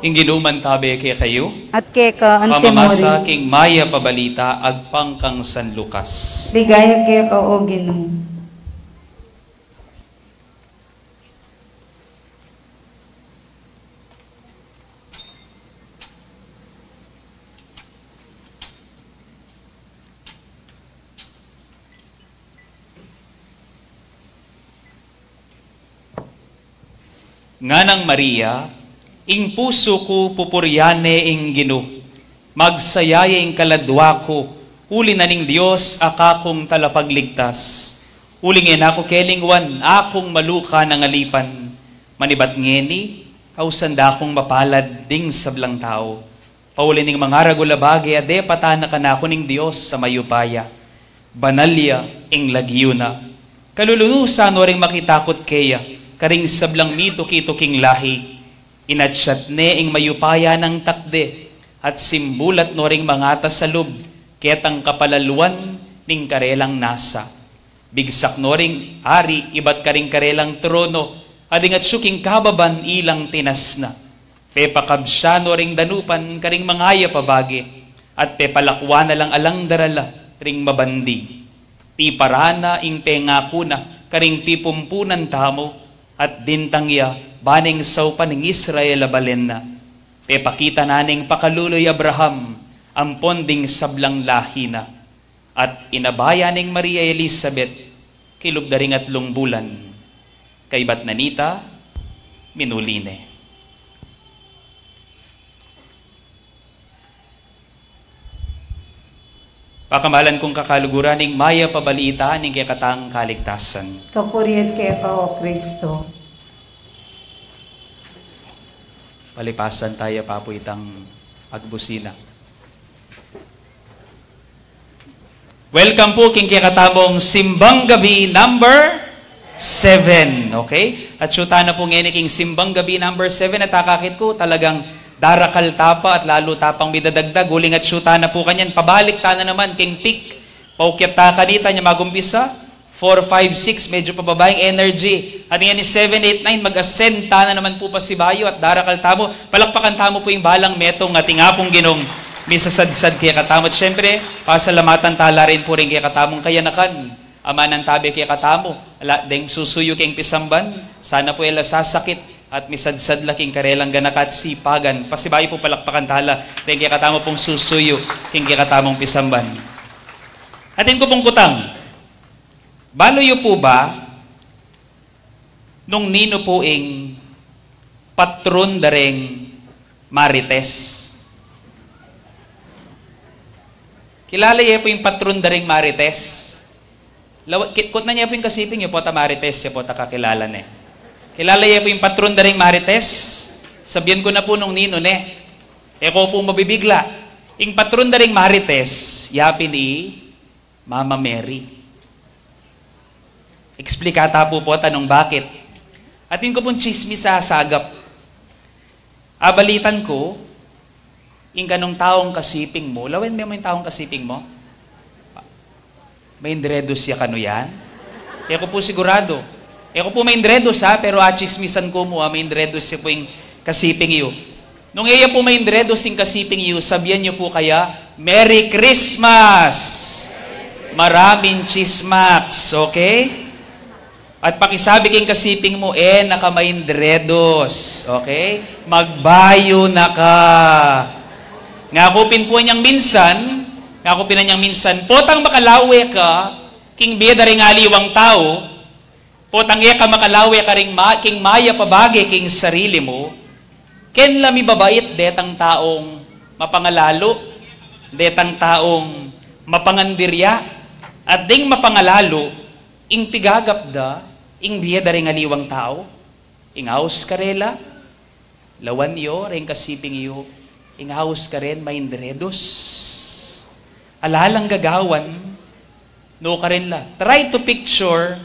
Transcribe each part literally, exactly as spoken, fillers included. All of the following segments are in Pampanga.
Ing Ginu mantabe kekayu. At keka anti. Pamamasa king Mayap a Balita agpang kang San Lucas. Ligaya keka, o Ginu. Nganang Maria, ing pusu ku pupurian ne ing Ginu, magsaya ya ing kaladua ku, uli na ning Dios a kakung Talapagligtas. Uling e na ku kelingwan akung maluka nang alipan, manibat ngeni, ausan da kung mapalad ding sablang tau. Pauli ning mangaragul a bage a depatan na kanaku ning Dios a mayupaya. Banal ya ing lagyu na. Kalulunusan no ring makitakut keya, karing sablang mituki-tuking lahi. Inatsat ne ing mayupaya nang takde, at simbulat no ring mangatas a lub, ketang kapalaluan ning karelang nasa. Bigsak no ring ari ibat karing karelang trono, at ing atsu king kababan ilang tinasna. Pepakabsya no ring danupan karing mangayap a bage, at pepalakwan na lang alang darala ring mabandi. Piparan na ing pengaku na karing pipumpunan tamu, at dintang ya ba neng saupan ning Israel a balen na. Pepakita na neng pakalulu i Abraham ampon ding sablang lahi na. At inabaya neng Maria i Elisabet, kilub da ring atlung bulan. Kaybat na nita, minuli ne. Pakamalan kung kakaluguran, ing Mayap a Balita ning kekatang kaligtasan. Kapurian keka, o Kristo. Palipasan taya pa pu itang agbusina. Welcome pu king kekatamung Simbang Gabi number seven, okay? At atsu tana pu ngeni king Simbang Gabi number seven, at akakit ku talagang darakal ta pa at lalu ta pang midadagdag, uling atsu tana pu kanyan, pabalik tana naman king peak, paukyat ta kanita nya magumpisa, four, five, six, medyo pababa ing energy. At ngeni seven, eight, nine, mag-ascend tana naman pu pasibayu at darakal tamu. Palakpakan tamu pu ing balang metung at ing Apung Ginung misasadsad kekatamu. At syempre, pasalamatan tala rin pu ring kekatamung kayanakan. Ama, mantabe kekatamu. Ala deng susuyu king pisamban, sana pu e la sasakit at misadsad la king karelang ganaka at sipagan. Pasibayu pu palakpakan tala ring kekatamu pung susuyu king kekatamung pisamban. Atin ku pung kutang. Balu yu pu ba nung ninu pu ing patrun da ring Marites? Kilala ye pu ing patrun da ring Marites? Lawa-, ki-, kutnan ye pu ing kasiping yu, pota Marites, ya pota kakilala ne. Kilala ye pu ing patrun da ring Marites? Sabian ku na pu nung ninu ne. E ko pu mabibigla. Ing patrun da ring Marites, ya pin i Mama Mary. Explica ta pu pota nung bakit. Atin ku pung tsismis a sagap. Abalitan ku, ing kanung taung kasiping mu, lawen me mu ing taung kasiping mu? Maindredus ya kanu yan? E ku pu siguradu. E ku pu maindredus, ha, pero atsismisan ku mu, ha, maindredus ya pu ing kasiping yu. Nung e ya pu maindredus ing kasiping yu, sabian yu pu kaya, "Merry Christmas!" Maraming chismax, okay? At pakisabi king kasiping mu, "E na ka maindredus," okay? "Magbayu na ka." Ngaku pin pu inyang minsan, ngaku pin inyang minsan, potang makalawe ka king bie da ring aliwang tau, potang e ka makalawe karing ma-, king mayap a bage king sarili mu, ken la mibabait detang taung mapangalalu, detang taung mapangandirya, at ding mapangalalu, ing pigagap da ing bie da ring aliwang tau, ing aus karela, lawan yu ring kasiping yu, ing aus karen maindredus. Ala lang gagawan, nukarin la. Try to picture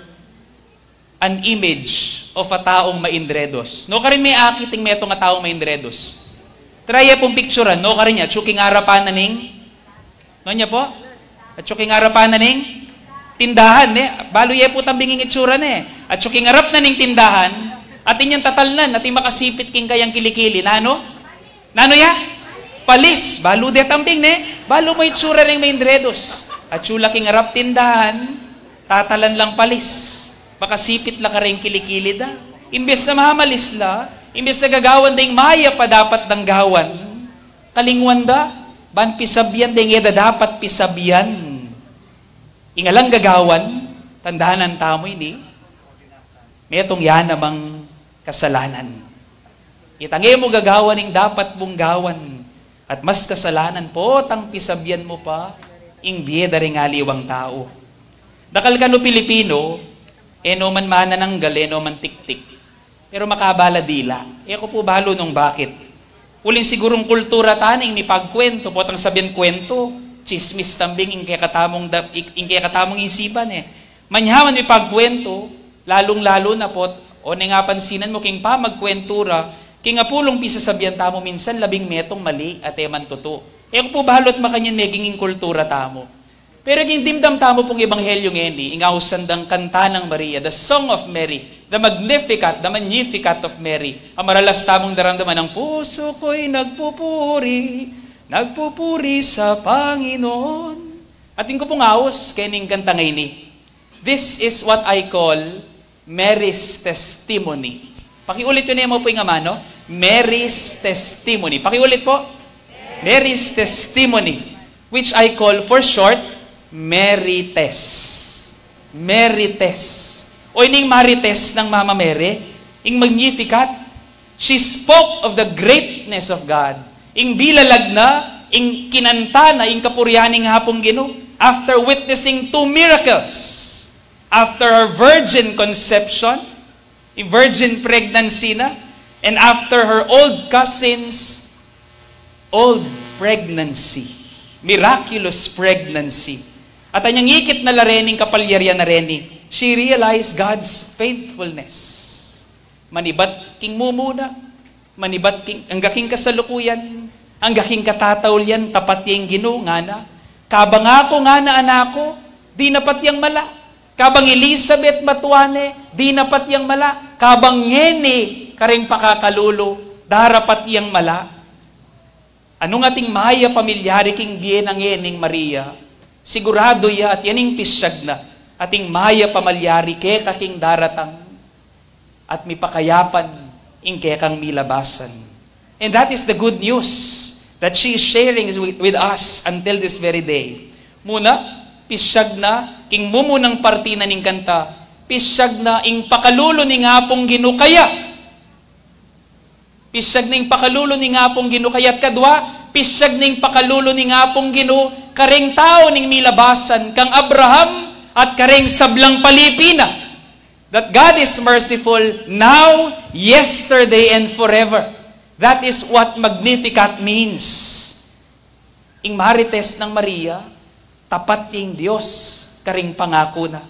an image of a taung maindredus. Nukarin me akit ing metung a taung maindredus? Try ye pung picturan, nukarin ya, atsu king arapan na ning, nanu ya pu? Atsu king arapan na ning tindahan, ne? Balu ye pu tambing ing itsura ne. Atsu king arap na ning tindahan, atin yang tatalnan, atin makasipit king kayang kilikili, nanu? Nanu ya? Palis. Balu de tambing, ne? Balu mu itsura ring mindredos. Atyu la king arap tindahan, tatalan lang palis. Makasipit la kareng kilikili da. Imbes na mamalis la, imbes na gagawan da ing mayap a dapat dang gawan, kalingwan da, ban pisabian deng e da dapat pisabian. Ing alang gagawan, tandanan tamu ini, metung ya namang kasalanan. Itang e mu gagawan ing dapat mung gawan, at mas kasalanan potang pisabian mu pa ing bie da ring aliwang tau. Dakal kanu Pilipino, e no man manananggal, e no man tiktik. Pero makabala dila. E ku pu balu nung bakit. Uling sigurung kultura ta na ing mipagkuwentu, potang sabian kuwentu, tsismis tambing ing kekatamung da-, ing kekatamung isipan, e. Manyaman mipagkuwentu, lalung-lalu na pot, o neng apansinan mu king pamagkuwentu ra, king apulung pisasabian tamu minsan labing metung mali at e man tutu. E ku pu balu at makanyan meging ing kultura tamu. Pero king dimdam tamu pung ebanghelyo ngeni, ing ausan dang Kanta nang Maria, the Song of Mary, the Magnificat, the Magnificat of Mary, a maralas tamung daramdaman, "Ang puso ko'y nagpupuri, nagpupuri sa Panginoon." Atin ku pung aus kening kantang ini. This is what I call Mary's testimony. Pakiulit yu ne mu pu ing amanu, Mary's testimony. Pakiulit pu, Mary's testimony, which I call for short, Marites. Marites. O ining Marites nang Mama Mary, ing Magnificat, she spoke of the greatness of God. Ing bilalag na, ing kinanta na, ing kapurian ning Apung Ginu. After witnessing two miracles, after her virgin conception, ing virgin pregnancy na, and after her old cousin's old pregnancy, miraculous pregnancy. At anyang ikit na la reni ing kapalyarian na reni, she realized God's faithfulness. Manibat king mumuna, manibat king, angga king kasalukuyan, angga king katataulian, tapat ya ing Ginu, ngana. Kabang aku, ngana, anaku, dinapat yang mala. Kabang Elizabeth matua ne, dinapat yang mala. Kabang ngeni, kareng pakakalulu, darapat yang mala. Nung ating mayap a milyari king bie nang Maria, siguradu ya at yan ing pisyag na, ating mayap a milyari keka king daratang at mipakayapan ing kekang milabasan. And that is the good news that she is sharing with, with us until this very day. Muna, pisyag na, king mumunang parti na ning kanta, pisyag na ing pakalulu ning Apung Ginu kaya. Pisyag na ing pakalulu ning Apung Ginu kaya. At kadwa, pisyag na ing pakalulu ning Apung Ginu kareng tau ning milabasan, kang Abraham at kareng sablang palipi na. That God is merciful now, yesterday, and forever. That is what Magnificat means. Ing Marites nang Maria, tapat ing Dios karing pangaku na.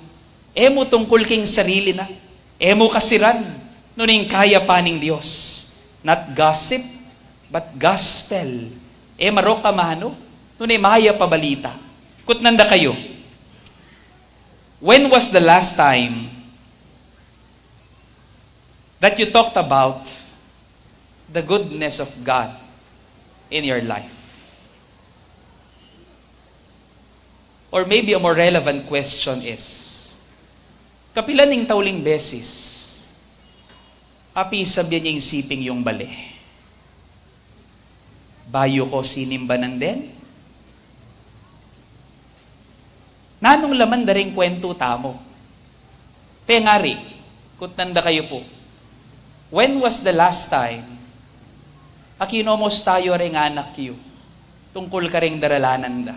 E mu tungkul king sarili na, e mu kasiran, nune ing kayapan ning Dios. Not gossip, but gospel. E marok a manu, nune mayap a balita. Kutnan da kayu, when was the last time that you talked about the goodness of God in your life? Or maybe a more relevant question is, kapilan ing tauling beses a pisabian ye ing siping yung bale bayu ko sinimba nandin? Nanung laman da ring kwentu tamu? Pengari, kutnan da kayu pu, when was the last time a kinomusta yu reng anak yu tungkul kareng daralanan da?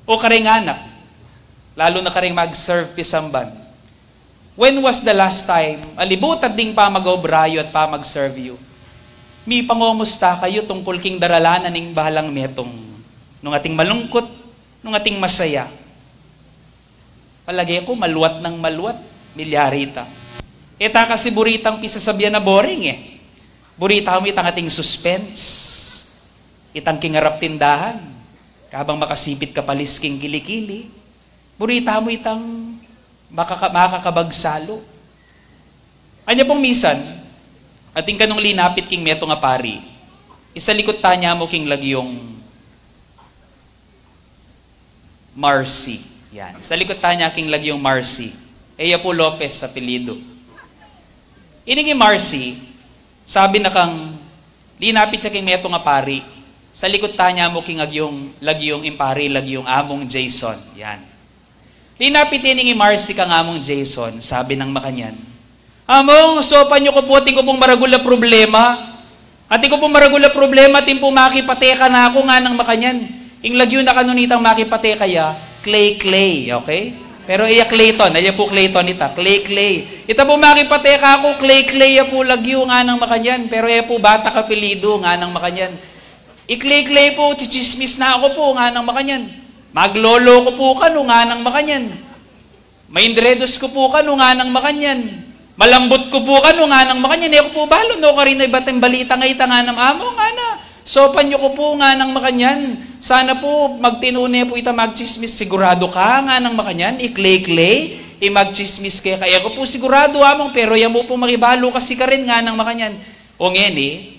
O kareng anak, lalu na kareng mag-serve pisamban, when was the last time a libutad ding pamag-obra yu at pamag-serve yu, mipangomusta kayu tungkul king daralanan ning balang metung? Nung ating malungkut, nung ating masaya, palage ku, maluat nang maluat, milyari ta. E ta kasi buri tang pisasabian a boring e. Buri tamu itang ating suspense, itang king arap tindahan, kabang makasipit ka palis king kilikili. Buri tamu itang makaka-, makakabagsalu. Anya pung misan, atin kanung linapit king metung a pari. Isalikut tana mu king lagyung Marcy. Yan. Isalikut tana king lagyung Marcy. Eya pu Lopez apelyidu. Ining i Marcy, sabi na kang, linapit ya king metung a pari. Isalikut tana mu king agyung, lagyung ing pari, lagyung Among Jason. Yan. Linapit ining i Marcy kang Among Jason, sabi nang makanyan, "Among, saupan yu ku pu, atin ku pung maragul a problema. Atin ku pung maragul a problema, atin pung makipateka naku," nganang makanyan. Ing lagyu na kanun itang makipateka ya, Clay Clay, okay? Pero iya Clayton, iya pu Clayton ita, Clay Clay. "Ita pu makipateka ku, Clay Clay ya pu lagyu," nganang makanyan. "Pero e pu batak apelyidu," nganang makanyan. "I Clay Clay pu, chichismis na ku pu," nganang makanyan. "Maglolo ku pu kanu," nganang makanyan. "Maindredus ku pu kanu," nganang makanyan. "Malambut ku pu kanu," nganang makanyan. "E ku pu balu no karin a ibat ing balitang ita," nganang Among, ngana. "Saupan yu ku pu," nganang makanyan. "Sana pu magtinu ne pu ita magchismis." "Siguradu ka?" nganang makanyan. "I Clay Clay i magchismis keka?" "E ku pu siguradu, Among, pero ya mu pu makibalu kasi karin," nganang makanyan. "O ngeni,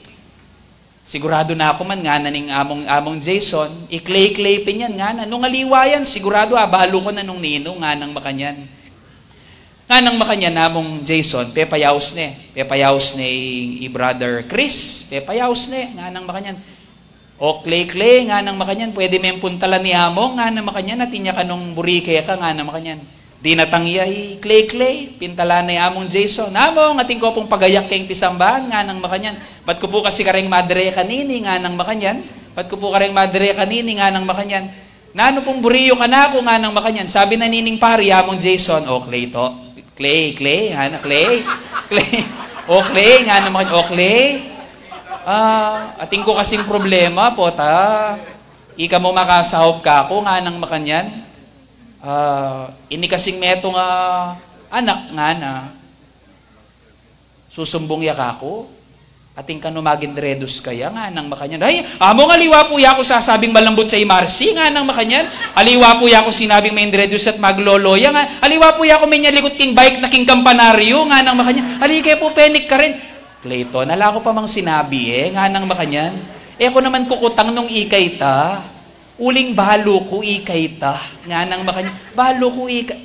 siguradu na ku man," ngana ning Among, Among Jason. "I Clay Clay pin yan," ngana. "Nung aliwa yan, siguradu abalu ku na nung ninu," nganang makanyan. Nganang makanyan, "Among Jason, pepayaus ne. Pepayaus ne i, i Brother Chris, pepayaus ne," nganang makanyan. "O Clay Clay," nganang makanyan, "pwede meng puntalan i Among," nganang makanyan, "atin ya kanung buri keka," nganang makanyan. Dinatang ya i Clay Clay, pintalan ne i Among Jason. "Among, atin ku pung pagayak keng pisamban," nganang makanyan. "Bat ku pu kasi kareng madre kanini?" nganang makanyan. "Bat ku pu kareng madre kanini?" nganang makanyan. "Nanu pung buri yu kanaku?" nganang makanyan. Sabi na nining pari, "Among Jason, o Clay to. Clay, Clay," ngana, "Clay. Clay. O Clay," nganang makanyan. "O Clay, ah, atin ku kasing problema, pota. Ika mu makasaup kaku," nganang makanyan. "Ah, ini kasing metung a anak," ngana, "susumbung ya kaku. Atin kanu magindredus kaya," nganang makanyan. "Ay, Among, aliwa pu ya ku sasabing malambut ya i Marcy," nganang makanyan. "Aliwa pu ya ku sinabing maindredus at maglolo ya, nga, aliwa pu ya ku menyalikut king bike na king kampanaryu," nganang makanyan. "Ali ke pu, penik karin." "Clayton, ala ku pa mang sinabi e," nganang makanyan. "E ku naman kukutang nung ika ita. Uling balu ku ika ita," nganang makanyan. "Balu ku ika,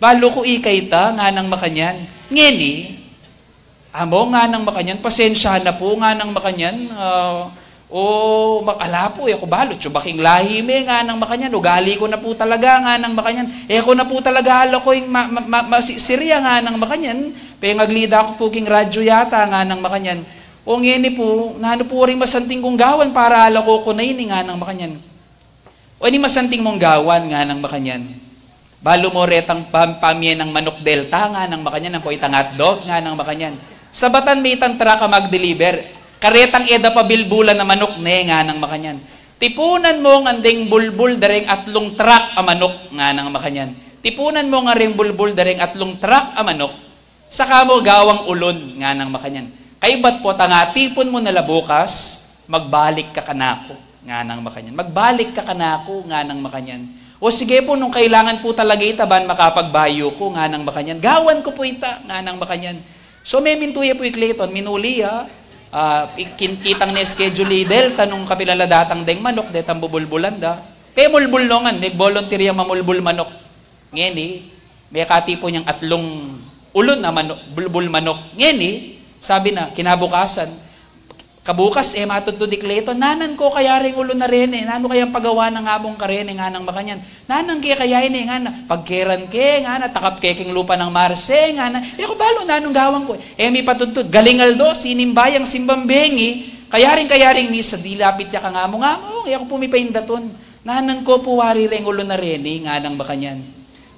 balu ku ika ita," nganang makanyan. "Ngeni, Among," nganang makanyan, "pasensya na pu," nganang makanyan. "Ah, o, ma-, ala pu, e ku balu, atiu baking lahi me," nganang makanyan. "Ugali ku na pu talaga," nganang makanyan. "E ku na pu talaga alako ing ma-, ma-, ma-, masi-, sirya," nganang makanyan. "Pengagli da ku pu king radyu yata," nganang makanyan. "O ngeni pu, nanu pu ring masanting kung gawan para alako ku na ini?" nganang makanyan. "O, ini masanting mung gawan," nganang makanyan. "Balu mu retang pam-, pamye nang manuk Delta," nganang makanyan, "ampo itang hotdog," nganang makanyan. "Sabatan me itang truck a mag-deliver. Karetang e da pa bilbulan a manuk ne," nganang makanyan. "Tipunan mu ngan deng bulbul da reng atlung truck a manuk," nganang makanyan. "Tipunan mu ngan reng bulbul da reng atlung truck a manuk. Saka mu gawang ulun," nganang makanyan. "Kaybat potang atipun mu na la bukas, magbalik ka kanaku," nganang makanyan. "Magbalik ka kanaku," nganang makanyan. "O sige pu, nung kailangan pu talaga ita ban makapagbayu ku," nganang makanyan. "Gawan ku pu ita," nganang makanyan. So, memintu ya pu i Clayton, minuli ya, ah, i-, kin-, kitang ne schedule i Delta nung kapilan la datang deng manuk, detang bubulbulan da. Pemulbul no ngan, nag-volunteer yang mamulbul manuk. Ngeni, mekatipun yang atlung ulun a manu-, bulbul manuk. Ngeni, sabi na, kinabukasan, kabukas, e matudtud i Clayton, "Nanan ko kaya ring ulun a reni? Nanu kayang pagawa nang Among kareni?" nganang makanyan. "Nanan ke kaya ini?" ngana. "Pagkeran ke," ngana, "takap ke king lupa nang Marcy," ngana. "E ku balu nanung gawan ku." E mipatudtud. Galing aldo, sinimba yang simbang bengi. Kayaring, kayaring misa, dilapit ya kang Among, "Among, e ku pu mipaindatun. Nanan ko pu wari reng ulun a reni?" nganang makanyan.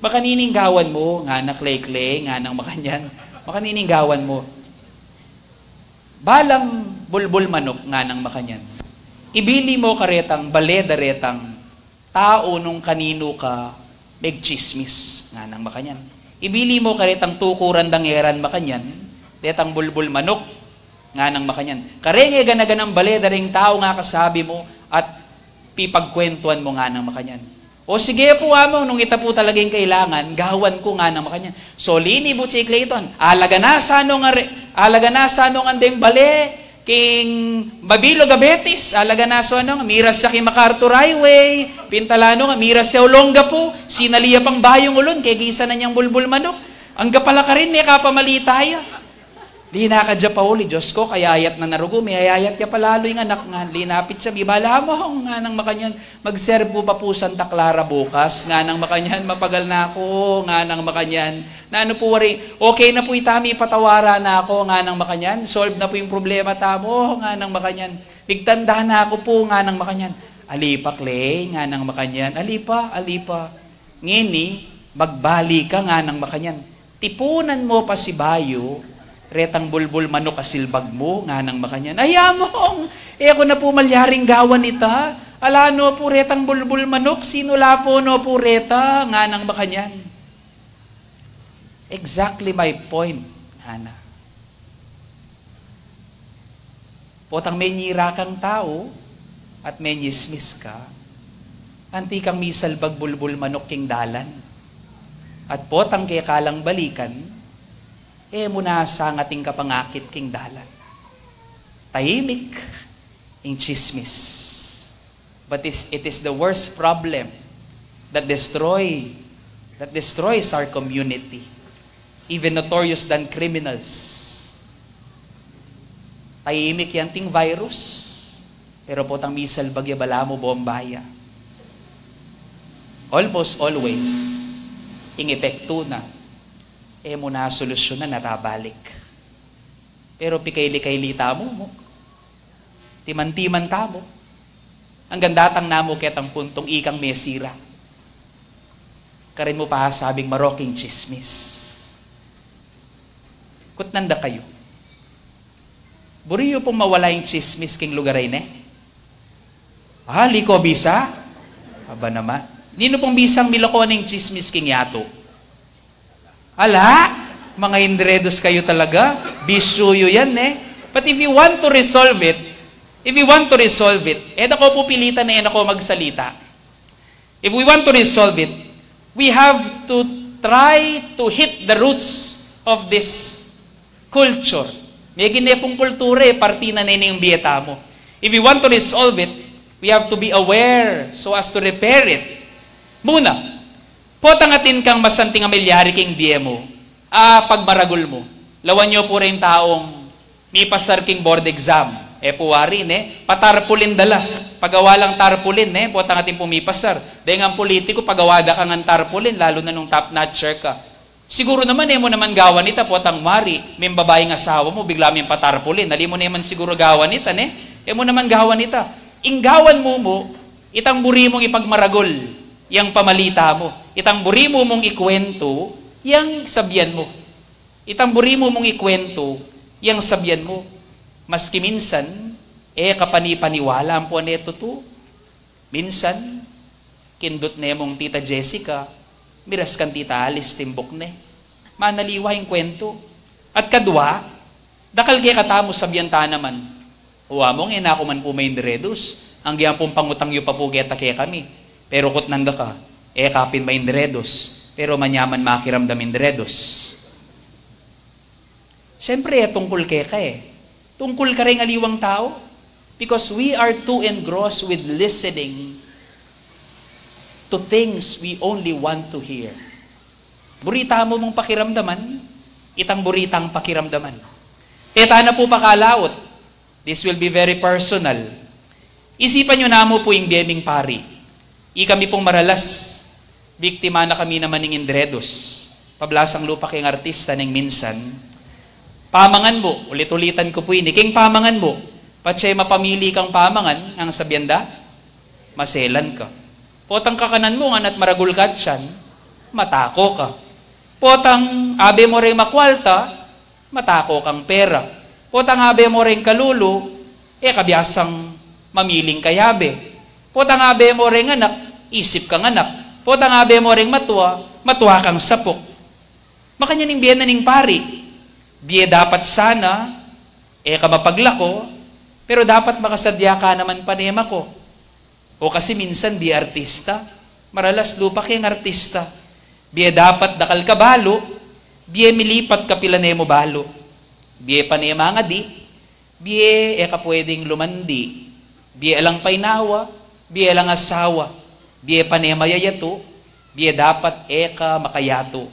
"Makanini ing gawan mu?" ngana. "Clay Clay," nganang makanyan. "Makanini ing gawan mu?" "Balang bulbul manuk," nganang makanyan, "ibili mu karetang bale da retang tau nung kaninu ka megtsismis," nganang makanyan. "Ibili mu karetang tukuran da ngeran makanyan detang bulbul manuk," nganang makanyan. "Kareng e gana-ganang bale da reng tau nga kasabi mu at pipagkwentuan mu," nganang makanyan. "O sige pu, Among, nung ita pu talaga ing kailangan, gawan ku," nganang makanyan. So, linibut ya i Clayton. "Ala gana sa no ngan re-, ala gana sa no ngan deng bale King mabilug a Betis, alaga na so ano, miras ya king MacArthur Highway, pintalan no, miras ya Olongapo, sinali ya pang bayung ulun, kegisa na niyang bulbul manok. Angga pala karin, mekapamalita ya. Linakad ya pauli, Diyos ko, kayayat na narugu, miyayayat ya palalu ing anak ngan. Linapit ya, mibala mu, nganang makanyan, magserbu pa pu Santa Clara bukas, nganang makanyan, mapagal na ku, nganang makanyan. Nanu pu wari, okay na pu ita, mipatawara na ku, nganang makanyan, solve na pu ing problema tamu, nganang makanyan. Migtanda na ku pu, nganang makanyan. Ali pa, Clay, nganang makanyan. Ali pa, ali pa. Ngeni, magbalik ka, nganang makanyan. Tipunan mu pa si bayu, retang bulbul manok a silbag mu, nganang makanyan. Ay, Among, e ku na pu malyaring gawan ita. Ala no pu retang bulbul manok, sinula pu no pu reta, nganang makanyan. Exactly my point, ngana. Potang menyira kang tau at menyismis ka, anti kang misalbag bulbul manok king dalan. At potang keka lang balikan, e mu na sangat ing kapangakit king dalan. Tahimik ing tsismis. But it's, it is the worst problem that destroy, that destroys our community. Even notorious than criminals. Tahimik ya anting virus, pero potang misalbag ya, balamu bomba ya. Almost always, ing epektu na, e mu na solusyunan at abalik. Pero pikaili-kaili tamu mu. Timan-timan tamu. Anggang datang na mu ketang puntung ikang mesira. Karin mu pa sabing marok ing tsismis. Kutnan da kayu. Buri yu pung mawala ing tsismis king lugar a ini? Ali ko bisa? Aba naman. Ninu pung bisang milako ning tsismis king yatu? Ala, mga indredos kayu talaga. Bisyu yu yan, e. But if you want to resolve it, if you want to resolve it, e da ko pupilitan, e na ko magsalita. If we want to resolve it, we have to try to hit the roots of this culture. Megin ne pung kultura, e, parti na ne ning bie tamu. If we want to resolve it, we have to be aware so as to repair it. Muna, potang atin kang masanting a milyari king bie mu, a pagmaragul mu. Lawan yu pu ring taung mipasar king board exam. E pu wari, ne? Patarpulin da la. Pagawa lang tarpulin, ne? Potang atin pung mipasar. Deng ang politiku, pagawa da kang tarpulin, lalu na nung top notcher ka. Siguru naman, e mu naman gawan ita, potang wari, mimbabai ing asawa mu, bigla ming patarpulin. Ali mu naman siguru gawan ita, ne? E mu naman gawan ita. Ing gawan mu mu, itang buri mung ipagmaragul yang pamalita mu. Itang buri mu mung ikuwentu yang sabyan mu. Itang buri mu mung ikuwentu yang sabyan mu. Maski minsan, e ka pani-paniwala ampon e tutu. Minsan, kindut ne mung Tita Jessica, miras kang Tita Alice timbuk ne. Manaliwa ing kuwentu. At kadwa, dakal kekatamu sabyan ta naman, "O Among, e na ku man pu maindredus, anggian pung pangutang yu pa pu keta kekami." Pero kutnan da ka, e ka pin maindredus, pero manyaman makiramdam indredus. Siyempre, e tungkul keka e. Tungkul kareng aliwang tau. Because we are too engrossed with listening to things we only want to hear. Buri tamu mung pakiramdaman itang buri tang pakiramdaman. E ta na pu pakalaut. This will be very personal. Isipan yu namu pu ing bie ming pari. Ikami pung maralas, biktima na kami naman ning indredus. Pablasang lupa king artista neng minsan, pamangan mu, ulit-ulitan ku pu ini, king pamangan mu, patse mapamili kang pamangan, nganang sabyan da, maselan ka. Potang kakanan mu, ngana't maragul ka at siyan, matako ka. Potang abe mu reng makwalta, matako kang pera. Potang abe mu reng kalulu, e ka biasang mamiling kayabe. Potang abe mu reng anak, isip kang anak. Potang abe mu reng matua, matua kang sapuk. Makanyan ing bie na ning pari. Bie dapat sana, e ka mapaglako, pero dapat makasadya ka naman pane mako. O kasi minsan bie artista, maralas lupa keng artista. Bie dapat dakal ka balu, bie milipat kapilan e mu balu. Bie pane mangadi, Bie e ka pwedeng lumandi, bie alang painawa, bie alang asawa, bie pane mayayatu, bie dapat e ka makayatu,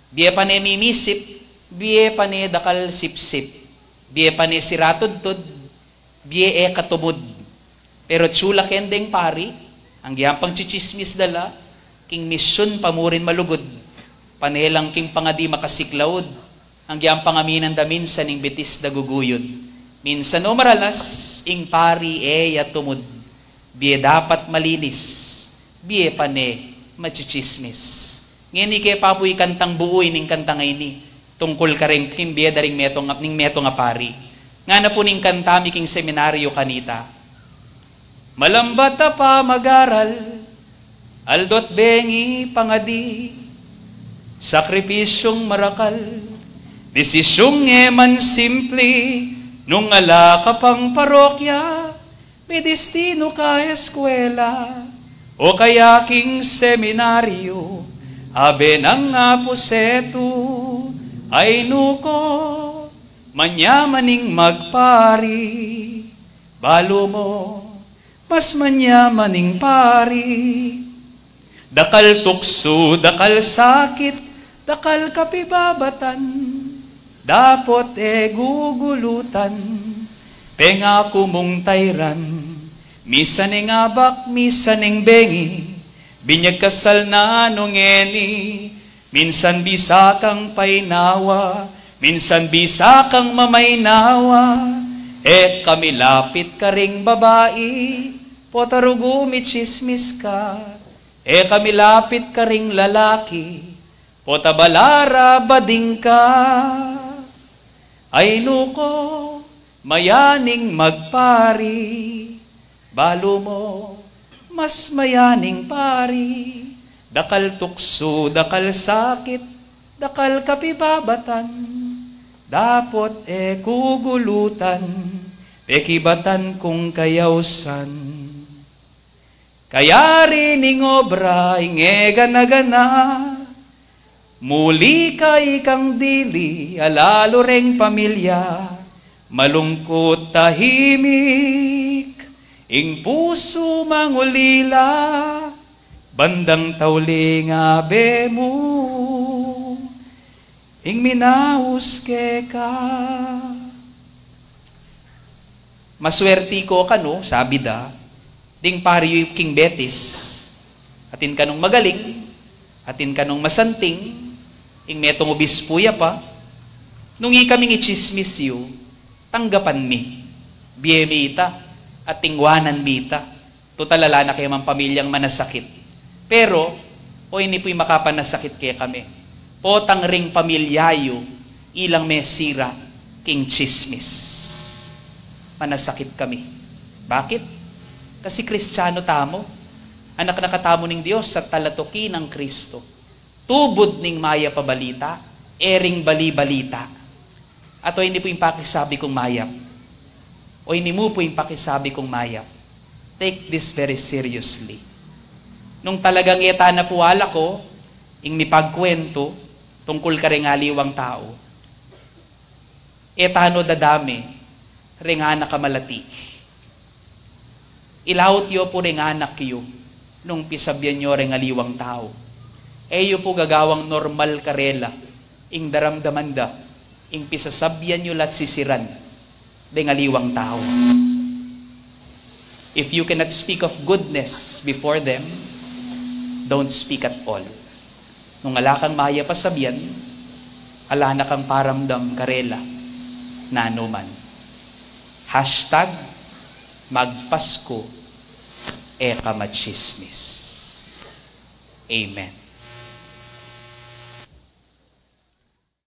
bie pane mimisip, bie pane dakal sipsip, bie pane sira tudtud, bie e ka tumud. Pero chula ken deng pari, anggyang pangchichismis da la, king misyun pa murin malugud, pane lang king pangadi makasiklaud, anggyang pangaminan da minsan ing bitis da guguyud. Minsan o maralas, ing pari e ya tumud. Bie dapat malinis, bie pane machichismis. Ngeni ke pa pu i kantang buu ning kantang ini, tungkul kareng king bie da ring metung, ning metung a pari. Ngana pu ning kanta mi king seminaryo kanita. Malambat a pamagaral, aldo't bengi pangadi, sakripisyung marakal, desisyung e man simpli, nung ala ka pang parokya, may destinu ka eskwela, o kaya king seminaryo, abe nang apusetu, ay nu ko, manyaman ing magpari, balu mo, mas manyaman ing pari. Dakal tuksu, dakal sakit, dakal kapibabatan, dapot e gugulutan. Pengaku mung tairan, misan ing abak, misan ing bengi, binyag kasal na nung ngeni, minsan bisa kang painawa, minsan bisa kang mamainawa. E ka milapit karing babai, pota rugu michismis ka. E ka milapit karing lalaki, pota balara bading ka. Ay nu ko, mayaning magpari, balu mo, mas mayaning pari, dakal tuksu, dakal sakit, dakal kapibabatan, dapot e kugulutan, pekibatan kung kayausan. Kayari ning obra ing e gana-gana, muli ka ikang dili, alalu reng pamilya, malungkut tahimik, ing pusu mangulila, bandang tauling abe mu, ing minaus keka. Maswerti ko kanu, sabi da, ding pari yu king Betis, atin kanung magaling, atin kanung masanting, ing metung obispu ya pa, nung ikaming ichismis yu, tanggapan mi, bie mi ita, at tingwanan mi ita, tutal ala na ke mang pamilyang manasakit. Pero, o ini pu'y makapanasakit kekami. Potang ring pamilya yu, ilang mesira king chismis. Manasakit kami. Bakit? Kasi Kristiyanu tamu. Anak na katamu ning Dios at talatuki nang Kristo. Tubud ning mayap a balita, e ring bali-balita. At o ini pu ing pakisabi kung mayap. O ini mu pu ing pakisabi kung mayap. Take this very seriously. Nung talagang e ta na pu alako ing mipagkuwentu tungkul kareng aliwang tau, e ta no dadame reng anak a malati. Ilaut yu pu reng anak yu nung pisabian yu reng aliwang tau. E yu pu gagawang normal karela ing daramdaman da ing pisasabian yu la't sisiran deng aliwang tau. If you cannot speak of goodness before them, don't speak at all. Nung ala kang mayap a sabian, ala na kang paramdam karela nanu man. Hashtag magpasku e ka machismis. Amen.